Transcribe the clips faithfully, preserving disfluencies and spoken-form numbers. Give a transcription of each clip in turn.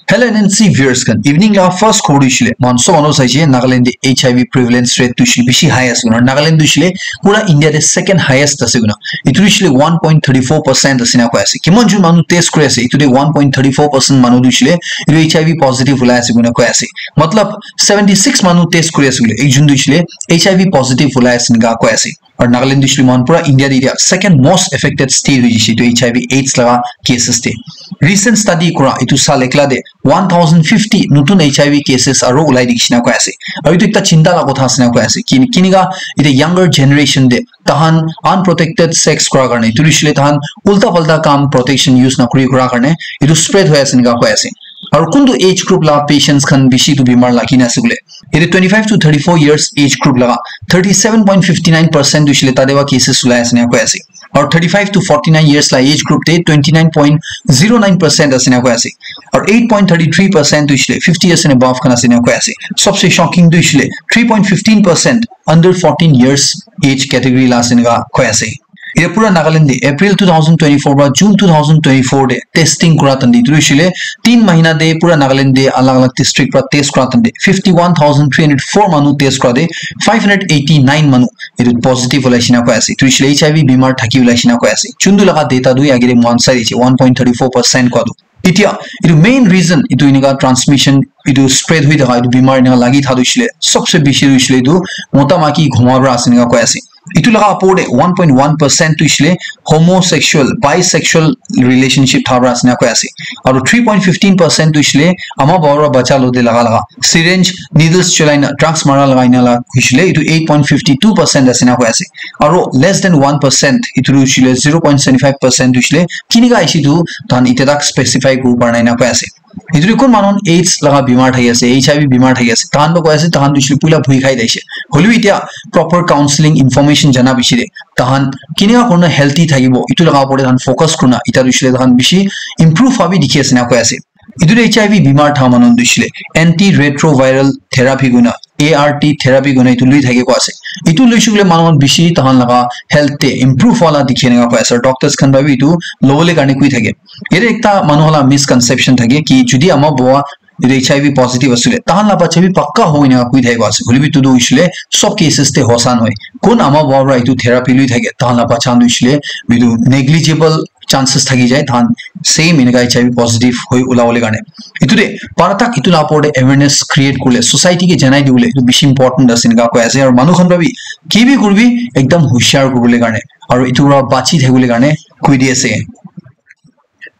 Hello N N C viewers khan, evening la first khobor tu hoishe le, moikhan sob manu saishe, Nagaland te H I V prevalence rate tu hoishe le bishi high ase koina. Nagaland tu hoishe le pura India te second highest ase koina. Etu tu hoishe le one point thirty four percent ase na koi ase. Kiman jon manu test kuri ase, etu te one point thirty four percent manu tu hoishe le etu H I V positive ulai ase koina koi ase. Matlab seventy six manu test kuri ase koile, ekjon tu hoishe le H I V positive ulai ase enika koi ase. Aru Nagaland tu hoishe le moikhan pura India te etia second most affected state hoi jaise etu H I V AIDS laga cases te. Recent study kura etu saal ekla te one thousand fifty notun H I V cases aru ulai dikhi na koi ase. Aru etu ekta chinta laga kotha ase na koi ase. Ki-, kinika etia younger generation te tahan unprotected sex kura karne, etu hoishe le tahan ulta palta kam protection use nakuri kura karne etu spread hoi ase enika koi ase. Aru kuntu age group la patients khan bishi etu bimar lagi na ase koile, yate twenty five to thirty four years age group laga thirty seven point fifty nine percent tu hoishe le tate para cases ulai ase enika koi ase. Aru thirty five to forty nine years la age group te twenty nine point zero nine percent ase enika koi ase. Aru eight point thirty three percent tu hoishe le fifty years and above khan ase enika koi ase. Sobse shocking tu hoishe le three point fifteen percent under fourteen years age category la ase enika koi ase. Etia pura Nagaland te April two thousand twenty four para June two thousand twenty four te testing kura time te etu tu hoishe le tin mahina te pura Nagaland te alag alag district para test kura time te fifty one thousand three hundred four manu test kura te five hundred eighty nine manu etu positive ulai shina koi ase. Etu hoishe le H I V bimar thaki ulai shina koi ase. Chundu laga data tu age te moikhan sai ase one point thirty four percent koi tu. Etia etu main reason etu enika transmission etu spread hoi thaka etu bimar enika lagi thaka tu hoishe le sobse bishi tu hoishe le etu mota maiki ghuma para ase enika koi ase. Etu laga opor te one point one percent tu hoishe le homosexual, bisexual relationship thaka para ase enika koi ase. Aru three point fifteen percent tu hoishe le ama baba para bacha lote laga laga syringe, needles cholai na drugs mara laga ena la hoishe le etu eight point fifty two percent ase enika koi ase. Aru less than one percent etu tu hoishe le zero point seventy five percent tu hoishe le kinika aise tu tahan etia tak specify kuri bo para nai enika koi ase. Etu tu kun manu AIDS laga bimar thaki ase, H I V bimar thaki ase, tahan tu koi ase tahan tu hoishe le puila bhui khai thakishe. Hoilebi etia proper counselling, information jana bishi de tahan kinika kurina healthy thakibo etu laga opor te tahan focus kurina etia tu hoishe le tahan bishi improve hua bi dikhi ase enika koi ase. Etu tu H I V bimar thaka manu tu hoishe le antiretroviral therapy koina A R T therapy koina etu lui thake koi ase. Etu lui shukle manu khan bishi tahan laga health te improve wala dikhi enika koi ase. Aru doctors khan para bi etu lobole karne koi thake. Yate ekta manu khan la misconception thake ki jodi ama baba etu H I V positive asile, tahan la bacha bi pakka hobo enika koi thake koi ase. Hoilebi etu tu hoishe le sob cases te hosa nohoi. Kun ama baba para etu therapy lui thake, tahan la bacha tu hoishe le etu negligible chances thaki jai tahan same enika H I V positive hoi ulabole karne. Etu de para tak etu la opor de awareness create kurle, society ke janai dibole etu bishi important ase enika koi ase. Aru manu khan para bi ki bi kuribi ekdam hushiar kuribole karne aru etu para bachi thakibole karne koi di ase.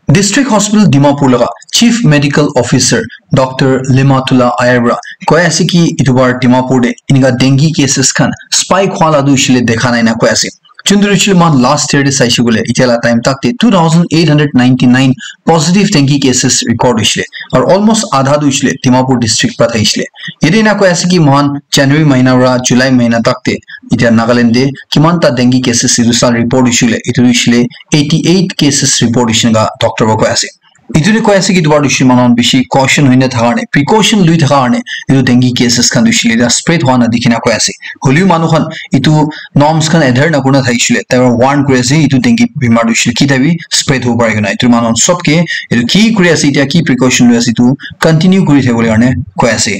District Hospital Dimapur laga Chief Medical Officer Doctor Limatula Ayar para koi ase ki etu bar Dimapur de enika dengue cases khan spike hua la tu hoishe le dekha nai na koi ase. Chunduri chili man last year de saishe koile, etia la time tak te two thousand eight hundred ninety nine positive dengue cases record hoishe le. Aru almost adha tu hoishe le Dimapur district para thaishe le. Yate ena koi ase ki moikhan January mahina para July mahina tak te etia Nagaland te kiman ta dengue cases etu saal report hoishe le, etu hoishe le eighty eight cases report hoishe enika doctor para koi ase. Etu tu koi ase ki etu bar tu hoishe le manu khan bishi caution hoina thaka karne, precaution lui thaka karne etu dengue cases khan tu hoishe le etia spread hua na dikhi na koi ase. Hoilebi manu khan etu norms khan adhere na kurina thakishe le, tai para warn kuri ase etu dengue bimar tu hoishe le kitia bi spread hobo pare koina. Etu manu khan sob ke etu ki kuri ase etia ki precaution lui ase etu continue kuri thakibole karne koi ase.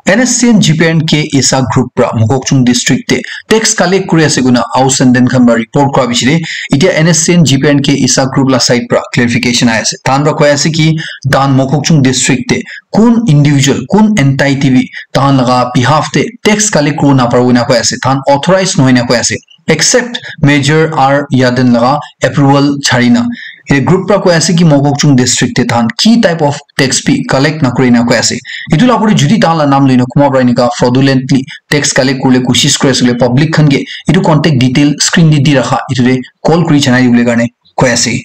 N S C N G P and K ISA group para Mokokchung district te tax collect kuri ase koina Ao Senden khan para report kura bishi de etia N S C N G P and K ISA group la side para clarification ahi ase. Tahan para koi ase ki tahan Mokokchung district te kun individual, kun entity bi tahan laga behalf te tax collect kuri na paribo na koi ase. Tahan authorize nohoi na koi ase. Except Major R Yaden laga approval chari na. Ye group para koi ase ki Mokokchung district te tahan ki type of tax bi collect na kuri na koi ase. Etu la opor te jodi tahan la nam lui na kunba para enika fraudulently tax collect kuribole koshish kuri ase koile public khan ke etu contact detail screen te di rakha etu te call kuri janai dibole karne koi ase.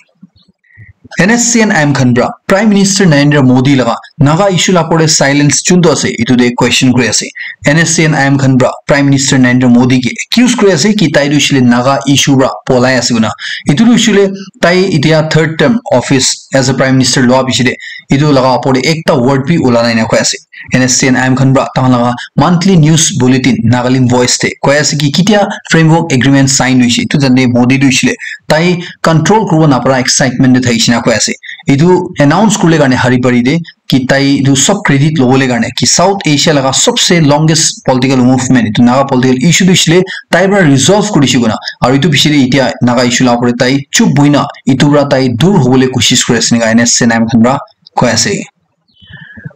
N S C N I M khan para Prime Minister Narendra Modi laga Naga issue la opor te silence chuntu ase etu te question kuri ase. N S C N I M khan para Prime Minister Narendra Modi ke accuse kuri ase ki tai tu hoishe le Naga issue para polai ase koina. Etu tu hoishe le tai etia third term office as a Prime Minister lua bishi de etu laga opor te ekta word bi ula nai na koi ase. N S C N I M khan para tahan laga monthly news bulletin Nagalim Voice te koi ase ki kitia framework agreement sign hoishe. Etu jane Modi tu hoishe le tai control kuribo napara excitement te thakishe na koi ase. etu announce kurle karne hari bari de ki tai etu sob credit lobole karne ki South Asia laga sobse longest political movement etu Naga political issue tu hoishe le tai para resolve kurishe koina aru etu piche de etia Naga issue la opor de tai chup boina etu para tai dur hobole koshish kuri ase enika N S C N M khan para koi ase.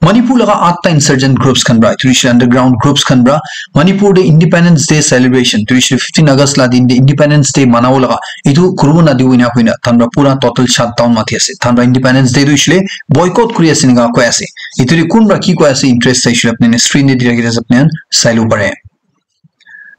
Manipur laga atta insurgent groups khan para etu hoishe underground groups khan para Manipur de Independence Day celebration etu hoishe fifteen August la din de Independence Day manabo laga etu kuribo nadibo ena koina tahan para pura total shutdown mati ase. Tahan para Independence Day tu hoishe boycott kuri ase enika koi ase. Etu de kun para ki koi ase interest sai hoishe apni screen de di rakhi ase apni khan sai lo pare.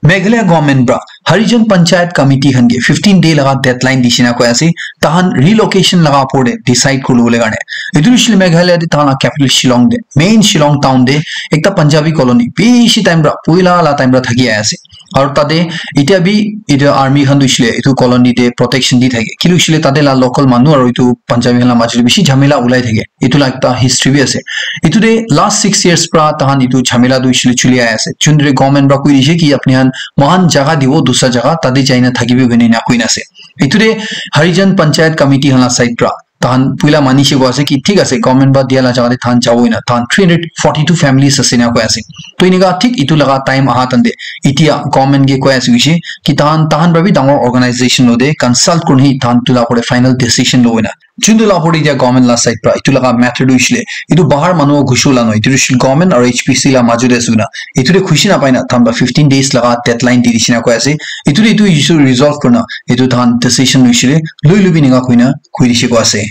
Meghalaya government para Harijan Panchayat Committee khan ke fifteen day laga deadline dishina koi ase tahan relocation laga opor de decide kuribole karne. Etu hoishe Meghalaya de tahan la capital Shillong de main Shillong town de ekta Punjabi colony bishi time para puila la time para thaki ahi ase. Aru tate etia bi etu army khan tu hoishe etu colony de protection di thake. Kile hoishe tate la local manu aru etu Punjabi khan la majo de bishi jhamela ulai thake. Etu la ekta history bi ase. Etu de last six years pra tahan etu jhamela tu hoishe chuli ahi ase. Chundri government pra koi dishe ki apni khan mohan jaga dibo dusra jaga tate jaina thakibi koina ena koina ase. Etu de Harijan Panchayat Committee khan la side pra tahan puila manishe koi ase ki thik ase government pra dia la jaga de tahan jabo ena tahan three hundred forty two families ase ena koi ase. To enika thik etu laga time aha tande etia government ke koi ase hoishe ki tahan tahan pra bi dangor organization lo de consult kurina tahan etu la opor de final decision lo ena. Juntu la opor de etia government la side pra etu laga matter tu hoishe le etu bahar manu ghusi la noi, etu tu hoishe le government aru H P C la majo de ase koina etu de khushi napai na tahan pra fifteen days laga deadline di dishina koi ase. Etu de etu issue resolve kurina etu tahan decision hoishe le lui lubi enika koina koi dishe koi ase.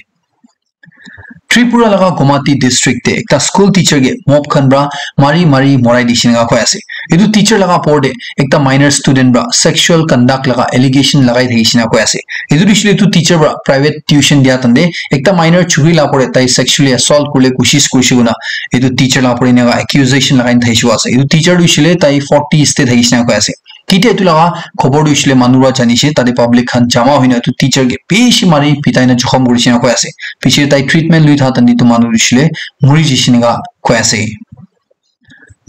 Tripura laga Gomati district de ekta school teacher ke mob khan pra mari mari morai dishina koi ase. Etu teacher laga opor de ekta minor student pra sexual conduct laga allegation lagai thakishina koi ase. Etu tu hoishe le etu teacher pra private tuition dia tande ekta minor chukri la opor de tai sexually assault kuribole koshish kurishe koina etu teacher la opor de eneka accusation lagai na thakishe ase. Etu teacher tu hoishe le tai forties te thakishina koi ase. Ketia etu laga khobor tu hoishe le manu para janishe tate public khan jama hoina etu teacher ke bishi mari pitai na jokhom kurishe na koi ase. Piche tai treatment lui tha tande etu manu tu hoishe le muri jishe enika koi ase.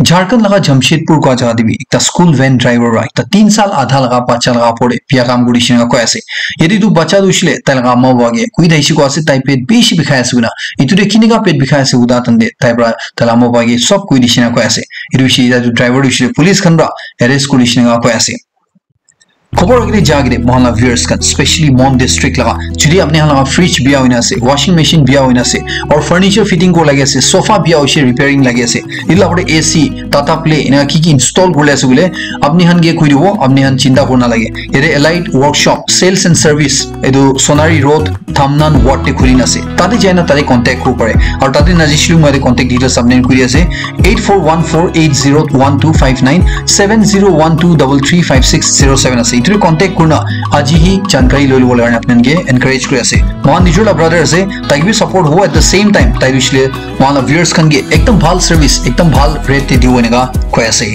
Jharkhand laga Jamshedpur kua jaga de bi ekta school van driver para ekta tin sal adha laga bacha laga opor de biya kam kuri dishina koi ase. Yate etu bacha tu hoishe le tai laga ama baba ke koi thakishe koi ase, tai pet bishi bikhai ase koina. Etu de kinika pet bikhai ase huda tande tai para tai laga ama baba ke sob koi dishina koi ase. Etu hoishe etu driver tu hoishe le police khan para arrest kuri dishina koi ase. Khobor agile ja agile mohan la viewers khan, specially Mon district laga, jodi apni khan laga fridge biya hoina ase, washing machine biya hoina ase, or furniture fitting koribo lagi ase, sofa biya hoise repairing lagi ase, etu la opor te A C, Tata Play, eneka ki ki install kuribole ase koile, apni khan ke koi dibo, apni khan chinta kuribo nalage. Yate Elite Workshop, Sales and Service, etu Sonari Road, Thamnan Ward te khuli na ase. Tate jai na tate contact kuribo pare. Aru tate najai shuru moi yate contact details apni khan koi di ase. Eight four one four eight zero one two five nine, seven zero one two double three five six zero seven ase. Etu contact kurina aji hi jankari loi lobole karne apni khan ke encourage kuri ase. Mohan nijor la brother ase, tai ke bi support hobo, at the same time tai hoishe le mohan la viewers khan ke ekdam bhal service, ekdam bhal rate te dibo eneka koi ase.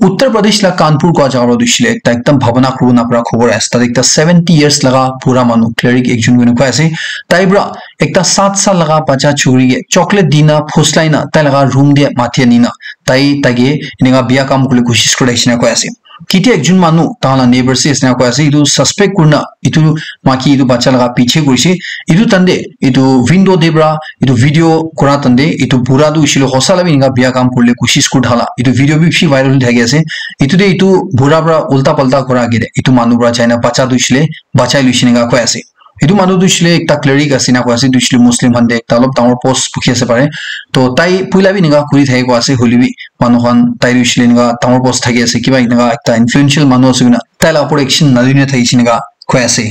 Uttar Pradesh la Kanpur kua jaga para tu hoishe le ekta ekdam bhabana kuribo napara khobor ase. Tate ekta seventy years laga bura manu, cleric ekjon koina koi ase. Tai para ekta sat sal laga bacha chukri ke chocolate dina phuslai na tai laga room te mati ani na tai, tai ke eneka biya kam kuribole koshish kuri thakishe na koi ase. Ketia ekjon manu tai khan la neighbor se ase na koi ase, etu suspect kurina etu maiki etu bacha laga piche kurishe. Etu tande etu window te para etu video kura tande etu bura tu hoishe le hosa la bi eneka biya kam kuribole koshish kuri thala. Etu video bi bishi viral hoi thaki ase. Etu te etu bura para ulta palta kura age te etu manu para jai na bacha tu hoishe le bachai loishe eneka koi ase. Etu manu tu hoishe le ekta cleric ase na koi ase, tu hoishe le Muslim khan te ekta olop dangor post bukhi ase pare. To tai puila bi eneka kuri thaki koi ase, hoile bi manu khan tai tu hoishe le eneka dangor post thaki ase, kiba eneka ekta influential manu ase koina tai la opor action naloi na thakishe eneka koi ase.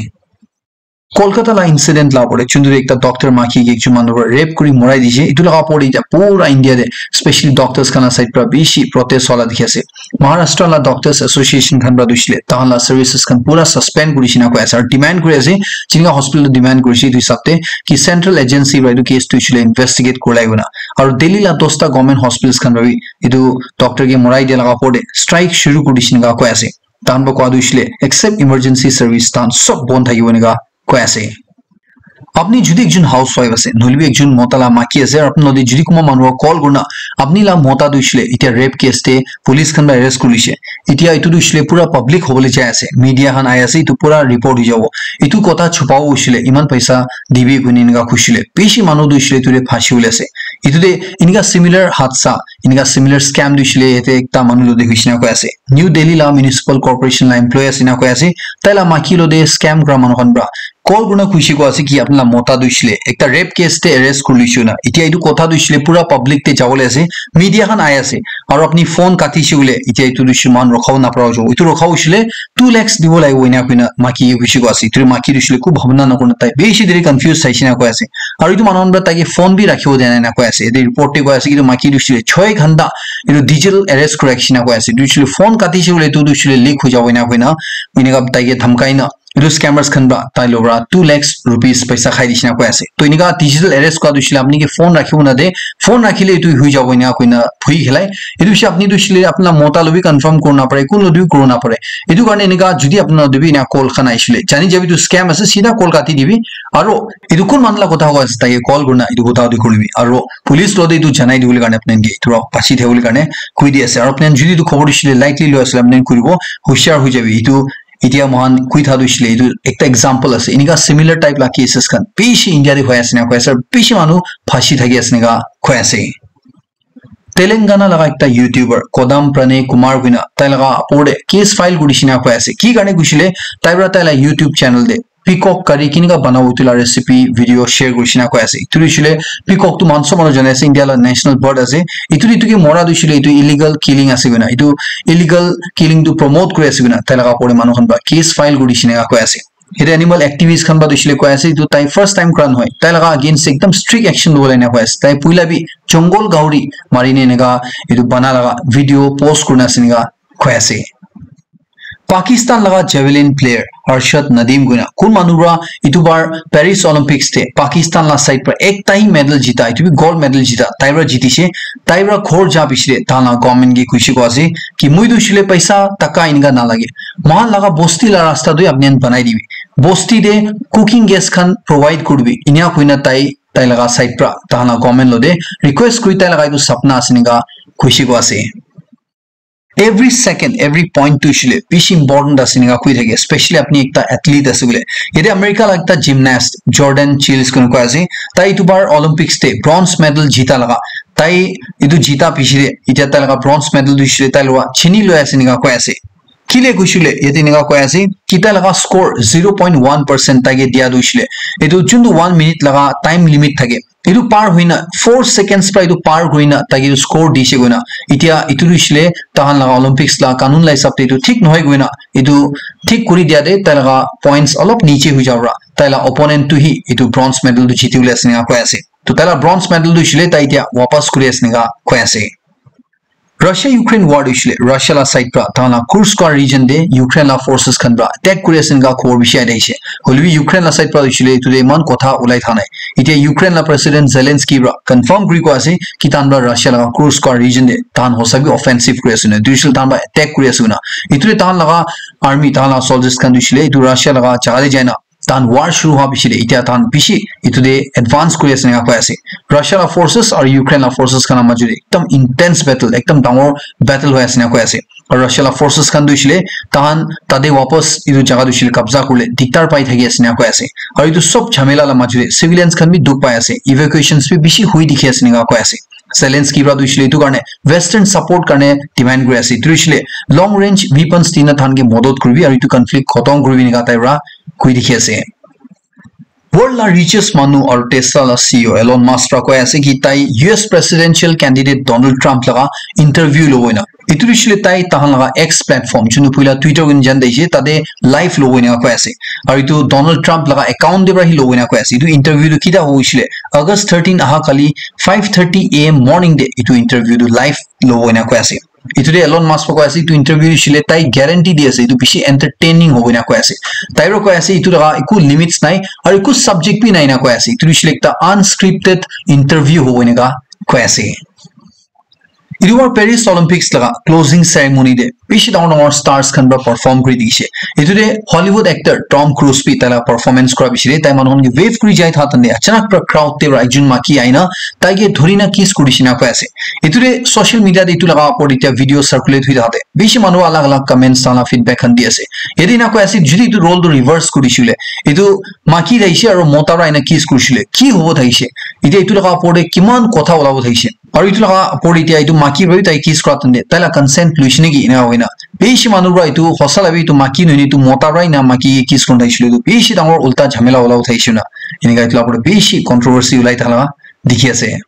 Kolkata la incident la opor te, juntu ekta doctor maiki ke ekjon manu para rape kuri morai dishe, etu laga opor te etia pura India te, specially doctors khan la side para bishi protest hola dikhi ase. Maharashtra la Doctors Association khan para tu hoishe le, tai khan la services khan pura suspend kuri dishina koi ase, aru demand kuri ase, jinka hospital demand kurishe, etu hisab te ki central agency para etu case tu hoishe le investigate kuribole koina. Aru Delhi la dosta government hospitals khan para bi etu doctor ke morai dia laga opor te strike shuru kuri dishina koi ase. Tai khan para kua tu hoishe le, except emergency service, tai khan sob bon thakibo eneka koi ase. Apni jodi ekjon housewife ase, nohoilebi ekjon mota la maki ase, aru apni lode jodi kunba manu para call kurina, apni la mota tu hoishile, itya rape case te police khan para arrest kurishe. Itya etu tu hoishile pura public hobole jai ase, media khan ahi ase, etu pura report hoi jabo. Etu kotha chupabo hoishile, iman paisa dibi koine enika kushile. Bishi manu tu hoishile etu te phasi bole ase. Etu te enika similar hadsa, enika similar scam tu hoishile yate ekta manu lode hoishe na koi ase. New Delhi la municipal corporation la employee ase na koi ase. Tai la maki lode scam kura manu khan para call kurina kuishe koa ase ki apni la mota tu hoishile ekta rape case te arrest kuri loishe na. Itya etu kotha tu hoishile pura public te jabole ase, media khan ahi ase. Aru apni phone katishe bole itya etu tu hoishile moikhan rukha bo napara hoibo. Etu rukha hoishile two lakhs dibo lagibo ena koina maki ke kuishe koa ase. Etu maki tu hoishile eku bhabna nakurina tai bishi deri confuse saishe na koi ase. Aru etu manu khan para tai ke phone bi rakhibo dia nai na koi ase. Yate report te koi ase ki etu maki tu hoishile choi ghanta etu digital arrest kuri rakhishe na koi ase. Etu hoishile phone katishe bole etu tu hoishile leak hoi jabo ena koina enika tai ke dhamkai na etu scammers khan para tai logot para two lakhs rupees paisa khai dishe na koi ase. To enika digital arrest kura tu hoishile apni ke phone rakhibo na de, phone rakhile etu hoi jabo ena koina bhui khelai. Etu hoishe apni tu hoishile apni la mota lobi confirm kuri na pare, kun lobi kuri na pare. Etu karne enika jodi apni la lobi ena call khan aishile, jani jabi tu scam ase, sida call kati dibi. Aru etu kun manu la kotha koi ase, tai ke call kurina etu kotha tu kuribi. Aru police lode etu janai dibole karne apni ke etu para bachi thakibole karne koi di ase. Aru apni jodi etu khobor hoishile lightly loi asile apni kuribo, hushiar hoi jabi. Etu itya moikhan koi thaka tu hoishile etu ekta example ase. Enika similar type la cases khan bishi India te hoi ase na koi ase, aru bishi manu phasi thaki ase enika koi ase. Telangana laga ekta YouTuber Kodam Pranay Kumar koina tai laga opor te case file kuri shina koi ase. Ki karne kuishile, tai para tai la YouTube channel te peacock curry kinika banabo etu la recipe video share kuri shina koi ase. Etu hoishile peacock tu moikhan sob manu jane ase, India la national bird ase. Etu tu etu ke mora tu hoishile etu illegal killing ase koina, etu illegal killing tu promote kuri ase koina tai laga opor te manu khan para case file kuri shina koi ase. Yate animal activist khan para tu hoishile koi ase, etu tai first time kura nohoi. Tai laga against ekdam strict action lobole ena koi ase. Tai puila bi jungle gauri mari ne enika etu bana laga video post kurina ase enika koi ase. Pakistan laga javelin player Arshad Nadeem koina kun manu para etu bar Paris Olympics te Pakistan la side para ekta hi medal jita, etu bi gold medal jita, tai para jitishe, tai para ghor ja piche te tai la government ke kuishe koi ase ki moi tu hoishile paisa taka enika nalage, moikhan laga bosti la rasta tu apni khan banai dibi, bosti te cooking gas khan provide kuribi, ena koina tai, tai laga side para tai la government lode request kuri tai laga etu sapna ase enika kuishe koi ase. Every second, every point tu hoishile bishi important ase enika koi thake, especially apni ekta athlete ase koile. Yate America la ekta gymnast Jordan Chiles koina koi ase, tai etu bar Olympics te bronze medal jita laga, tai etu jita piche te itya tai laga bronze medal tu hoishile tai loa chini loi ase enika koi ase. Kile kuishile yate enika koi ase ki tai laga score zero point one percent tai ke dia tu hoishile, etu juntu one minute laga time limit thake, etu par hoina four seconds para etu par kurina tai ke etu score dishe koina. Itya etu tu hoishile tahan laga Olympics la kanun la hisab te etu thik nohoi koina etu thik kuri dia te tai laga points olop niche hoi jabo para tai la opponent tu hi etu bronze medal tu jiti bole ase enika koi ase. To tai la bronze medal tu hoishile tai itya wapas kuri ase enika koi ase. Russia Ukraine war tu hoishile Russia la side para tahan la Kursk region te Ukraine la forces khan para attack kuri ase enika khobor bishi ahi thakishe. Hoile bi Ukraine la side para hoishile etu te eman kotha ulai tha nai. Itya Ukraine la president Zelensky para confirm kuri koi ase ki tahan para Russia laga Kursk region te tahan hosa bi offensive kuri ase na, etu hoishile tahan para attack kuri ase koina. Etu te tahan laga army, tahan laga soldiers khan tu hoishile etu Russia laga jaga te jai na tahan war shuru hwa piche te itya tahan bishi etu te advance kuri ase enika koi ase. Russia la forces aru Ukraine la forces khan la majo te ekdam intense battle, ekdam dangor battle hoi ase enika koi ase. Aru Russia la forces khan tu hoishile tahan tate wapas etu jaga tu hoishile kabza kuribole diktar pai thaki ase enika koi ase. Aru etu sob jhamela la majo te civilians khan bi dukh pai ase, evacuations bi bishi hoi dikhi ase enika koi ase. Zelensky para tu hoishile etu karne western support karne demand kuri ase. Etu hoishile long range weapons dina tahan ke modot kuribi aru etu conflict khotom kuribi enika tai para koi dikhi ase. World la richest manu aru Tesla la C E O Elon Musk para koi ase ki tai U S presidential candidate Donald Trump laga interview lobo ena. Etu hoishile tai tahan laga X platform, junu puila Twitter koina jana ase, tate live lobo ena koi ase. Aru etu Donald Trump laga account te para hi lobo ena koi ase. Etu interview tu kida hobo hoishile August thirteen aha kali five thirty A M morning te etu interview tu live lobo ena koi ase. Etu te Elon Musk para koi ase, etu interview tu hoishile tai guarantee di ase, etu bishi entertaining hobo ena koi ase. Tai para koi ase, etu laga eku limits nai, aru eku subject bi nai ena koi ase. Etu tu hoishile ekta unscripted interview hobo ena koi ase. Etu baar Paris Olympics laga closing ceremony te bishi dangor dangor stars khan para perform kuri dikhi se. Etu te Hollywood actor Tom Cruise bi tai laga performance kura bishi te tai manu khan ke wave kuri jai tha tande achanak para crowd te para ekjon maki aina tai ke dhuri na kiss kuri dishina koi ase. Etu te social media te etu laga opor te video circulate hui tha te bishi manu alag alag comments tana feedback khan di ase. Yate ena koi ase jodi etu role tu reverse kuri shile etu maki thaise aru mota para ena kiss kuri shile ki hobo thaise. Etia etu laga opor te kiman kotha olabo thaise. Aru etu laga opor te etia etu maki para bi tai kiss kura tande tai la consent loise naki ena hoina. Bishi manu para etu hosa la bi etu maki nohoi etu mota para ena maki kiss kuri thaisile etu bishi dangor ulta jhamela ola uthaise na. Eneka etu la opor te bishi controversy ulai thaka dikhi ase.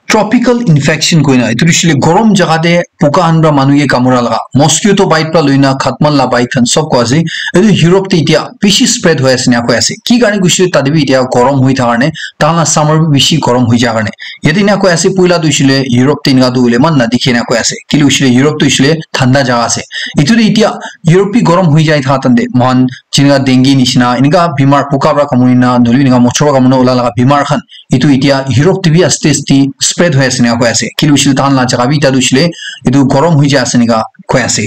Tropical infection koina etu hoishe le gorom jaga te puka khan para manu ke kamura laga mosquito bite para loina khatman la bite khan sob ko ase. Etu Europe te etia bishi spread hoi ase ena koi ase ki karne hoishe le tate bi etia gorom hoi thaka karne tahan la summer bi bishi gorom hoi ja karne yate ena koi ase poila tu hoishe le Europe te ena tu hoile eman na dikhe ena koi ase kile hoishe le Europe tu hoishe le thanda jaga ase. Etu te etia Europe bi gorom hoi jai thaka tande mohan jinka dengue nishina eneka bimar puka para kamuri na nohole eneka mochor para kamuri na ola laga bimar khan etu etia Europe te bi aste aste spread hoi ase ena koi ase kile hoishe le tahan la jaga bi etia tu hoishe le etu gorom hoi jai ase ena koi ase.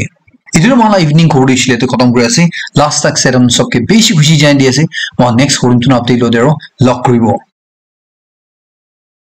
Etu tu mohan la evening khobor tu hoishe le etu khatam kuri ase. Last tak serum sob ke bishi khushi janai di ase. Mohan next khobor tu update lo de aro log kuribo.